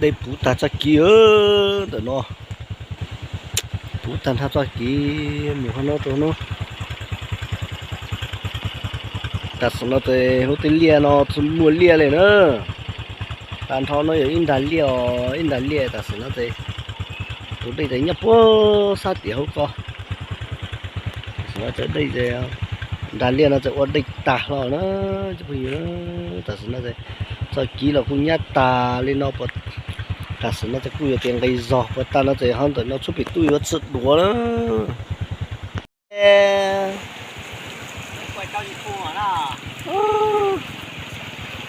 Dej puv tag txoj kev ntawm no, puv tag nrho txoj kev mus hauv no rau hnub. Tam sim no ces hauv tej liaj no tsis muaj liaj li na. Tag nrho no yog ib nrag liaj os, ib nrag liaj tam sim no ces tus dej ces nyob puag sab tim hauv ko. Tam sim no ces dej, nrag liaj no ces ua dej tag hlo na. Cov phooj ywg, tam sim no ces txoj kev los kuj nyab tag li no, tam sim no ces kuj yuav tias nqis zog puas tag no ces ho ntawm no tshuav pem tuaj yuav tsis duav na.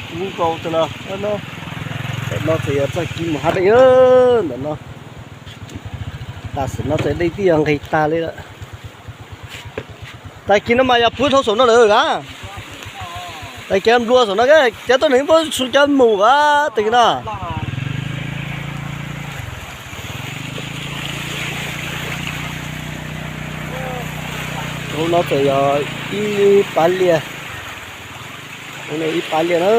Kub nkaus tas los, tam no ces yog txoj kev mus hav dej ntawm no. Tam sim no ces dej twb yog nqis tag li lawm. Tag kis no mas yog puv dhau saum no lawm a. Tag kis nplua saum no, cov tuaj neeg puab tsis cov mus a, tag kis no. Hauv no ces yog ib pab liaj, hauv no ib pab liaj na.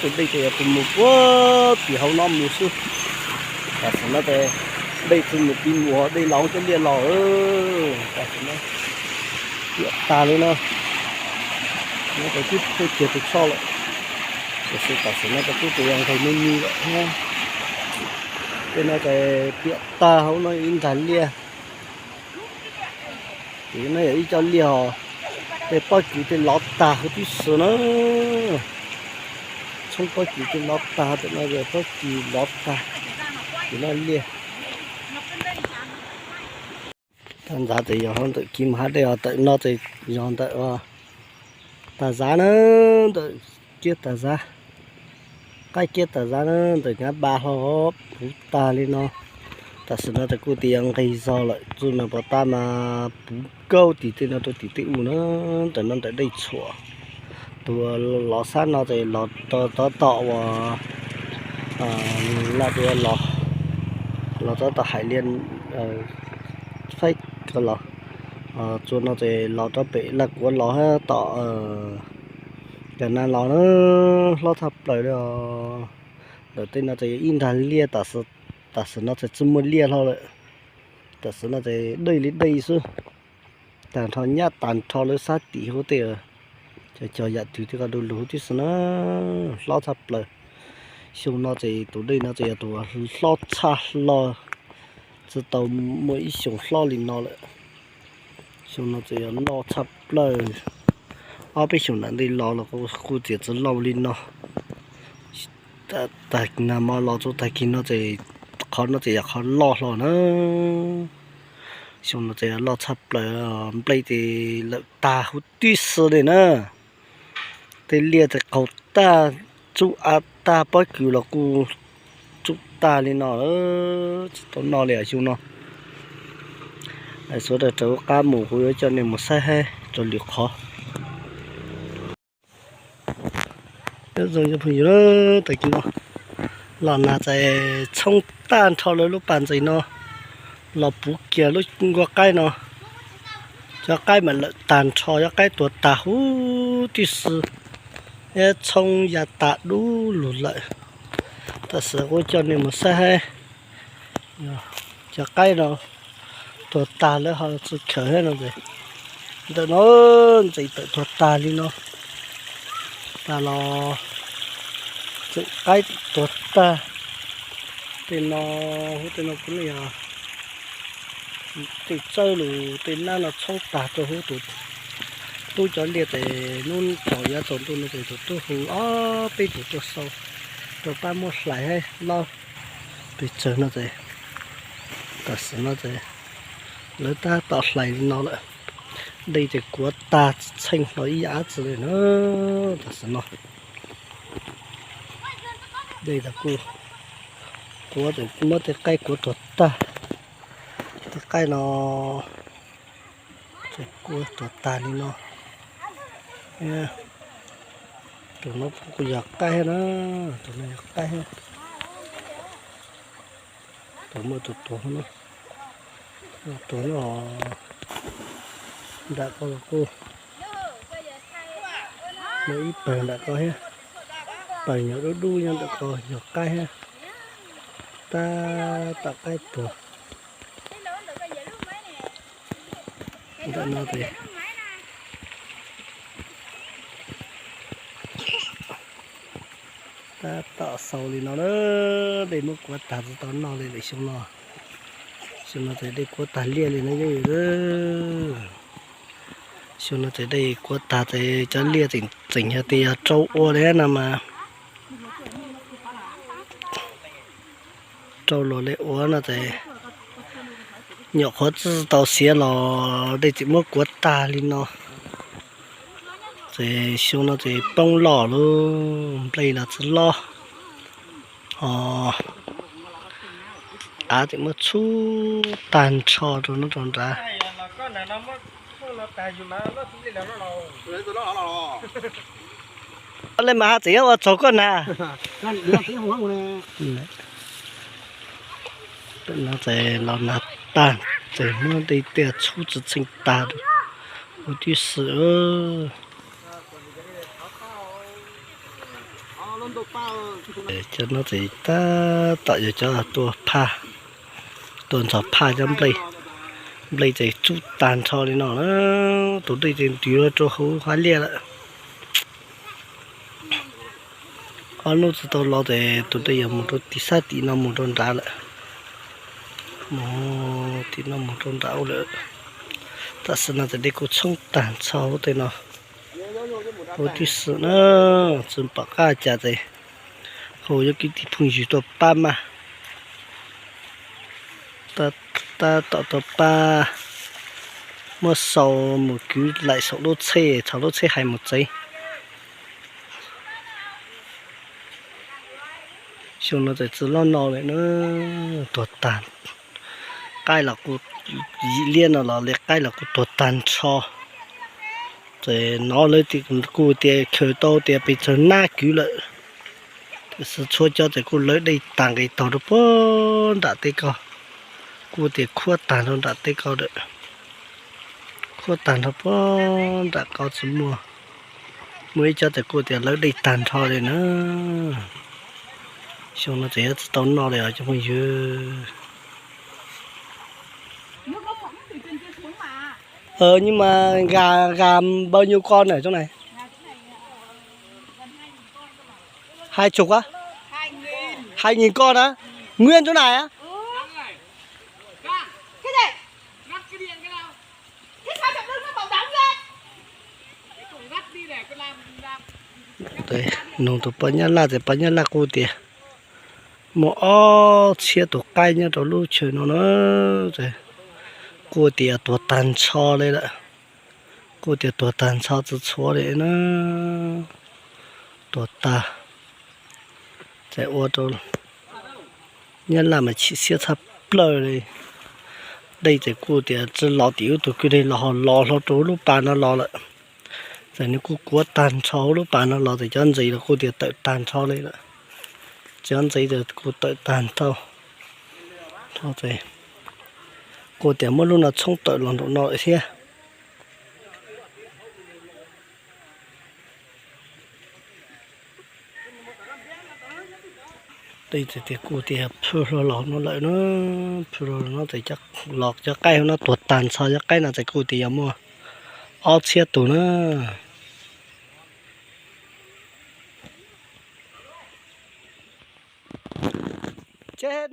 Tus dej ces yog tus mus puag tim hauv no mus xwb. Tam sim no ces dej tsis mus tim mus, dej los hauv cov liaj los. Tam sim no piam tag li no, no ces twb tuaj kiag tus tshoj lawm. Tiam sis tam sim no ces kuj tsuas yog nqis me me lawm thiab. Tej no ces piam tag, hauv no ib nrag liaj. Ces no yog ib co liaj os, tej pob kws tej lov tag huv tib si na. Txhoob pob kws tej lov tag, tam no yog pob kws lov tag. Ces no liaj tag ntxav ces yog hauv ntawm kev mus hav dej os, tam no ces yog ntawm tag zab na, ntawm kiab tag zab, qaib kiab tag zab na, ntawm nab npa hlo puv tag li no. Tam sim no ces kuj tias nqis zog lawm, txuj mas puas tab mas puv nkaus tim tej no rau tim tej ub na, ntawm no ntawm dej tshuam. Tus lov sab no ces los txog tom uas laj dua los, los txog tom hais liaj faib ko los, txua no ces los rau pem laj kuav los tom Cas Nas los na, hlob tshaj plaws li os. Ntawm tej no ces yog ib nrag liaj, tam sim no ces tsis muaj liaj hlo lawm. Tam sim no ces dej li dej xwb, tag nrho nyab tag nrho lawv sab tim hauv tej, cov cov yam twg tej ko du lug huv tib si na, hlob tshaj plaws. Xyoo no ces tus dej no ces yog tus hlob tshaj hlo, tsis tau muaj ib xyoo hlob li no lawm. Xyoo no ces yog loj tshaj plaws. Ob peb xyoos nram ntej los los kuj txiav txwv laus li no. Tag nag hmo los txog tag kis no ces qhov no ces yog qhov loj hlo na. Xyoo no ces loj tshaj plaws, nplej ces lawm tag huv tib si li na. Tej liaj ces qaug tag, tsuj av tag, pob kws los kuj tsuj tag li no, tsis tau noj li xyoo no. Suav daws raws qab mus kuv yuav coj nej mus saib haib rau lwm qhov. Nyob zoo cov phooj ywg, tag kis no los nag txais tshoob tag nrho lawv lub pas ntses no, los puv kiag lub nkuaj qaib no. Cov qaib mas lawm tag nrho, cov qaib tuag tag huv tib si, tshoob ya tas dub lug lawm. Tam sim kuv coj nej mus saib haib, cov qaib no tuag tag lawv ho tsis khaws thiab no ces, ntawm no ntses tawm tuag tag li no. Tas los tseem qaib tuag tag. Tej no, huv tej no kuj yog tej txawj lug tej nab no tshoob tag rau huv tus tub cov liaj ces hnub tsaus yav tsaus ntuj no ces tus tub hu ob peb tus tuaj xauj rau pab muab hlais thiab los pes tsawg no ces, tam sim no ces lawv tab tom hlais li no lawm. Dej ces kuav tag txheej hlo ib yam dab tsi li na. Tam sim no dej kuj kuav, muab tej qaib kuav tuag tag. Tej qaib no ces kuav tuag tag li no. Tus no kuj yog qaib thiab na, tus no yog qaib thiab. Tus muaj tus tuag no, tuag no, nram ko los kuj muaj ib pawg nram ko thiab. Pawg nyuam dub dub nyob ntawm ko yog qaib thiab. Tab tom qaij tuag. Ntawm no ces tab tom xaus li no na, dej muab kuav tag tsis tau noj li lawm xyoo no. Xyoo no ces dej kuav tag liaj li no yeej. Xyoo no ces dej kuav tag ces cov liaj tseem yog tias yog rau ua li no mas rau luag li ua no ces nyuam qhuav tsis tau siav los dej tseem muab kuav tag li no. Ces xyoo no ces poob loj lawm, nplej los tsis loj, ho av tseem muab txhub tag nrho rau nub rau nrad. Li mas haj tseem ua txog koj na. Tam no ces los nag tag, ces muab dej tiaj txhub tsis txheej tag, huv tib si. Cov no ces tab tom yog cov tua phaj, tua ntxhov phaj cov nplej, nplej ces txhub tag nrho li no na. Tus dej ces ntws rau hauv hav liaj lawm. Ob hnub tsis tau los ces tus dej yuav mus rau tim sab tim no mus rau nrad lawm, mus tim no mus rau nrad ua lawm. Tam sim no ces dej kuj tshoob tag nrho huv tej no huv tib si na. Tsis pom qab cas ces hu cov kwv tij phooj ywg tuaj pab mas tab tom tuaj pab muab sau mus kwv laim saum lub tsheb, txhos lub tsheb hais mus tsev. Xyoo no ces tsis loj no lawm na, tuag tag. Qaib los kuj, yim liab no los li qaib los kuj tuag tag nrho. Ces no lawv kuj tias khaws tau tias pes tsawg nab kwv lawm. Tiam sis tshuav cov ces kuj lawv dej tag nqis taug rau puag nram teb ko, kuj tias khuab tag rau nram teb ko lawm, khuab tag nrho puag nram ko tsis muaj. Muaj ib cov ces kuj tias lawv dej tag nrho li na. Xyoo no ces yuav tsis tau noj li os cov phooj ywg. Ờ, nhưng mà gà, gà bao nhiêu con ở chỗ này? Hai chục á? Hai nghìn con á? Nguyên chỗ này á? Nug tus poj Nyab Laj ces poj Nyab Laj kuj tias muaj ob txhiab tus qaib nyob rau lub chaw no na. Kuj tias tuag tag nrho li lawm, kuj tias tuag tag nrho tsis tshuav li na, tuag tag. Ces ua rau Nyab Laj mas chim siab tshaj plaws li. Dej ces kuj tias tsis los tim ub tug kwj deg los ho los hlo rau lub pas no los lawm. Ces nws kuj kuav tag nrho hauv lub pas no los ces cov ntses los kuj tias tawm tag nrho li lawm. Cov ntses ces kuj tawm tag nrho. Kuj tias muab lub no tshoob tawm los nraum no lawm thiab. Dej ces tias kuj tias phwj hlo los no lawm na, phwj hlo los no ces los cov qaib hauv no tuag tag nrho, cov qaib no ces kuj tias yog muaj ob txhiab tus na. Ces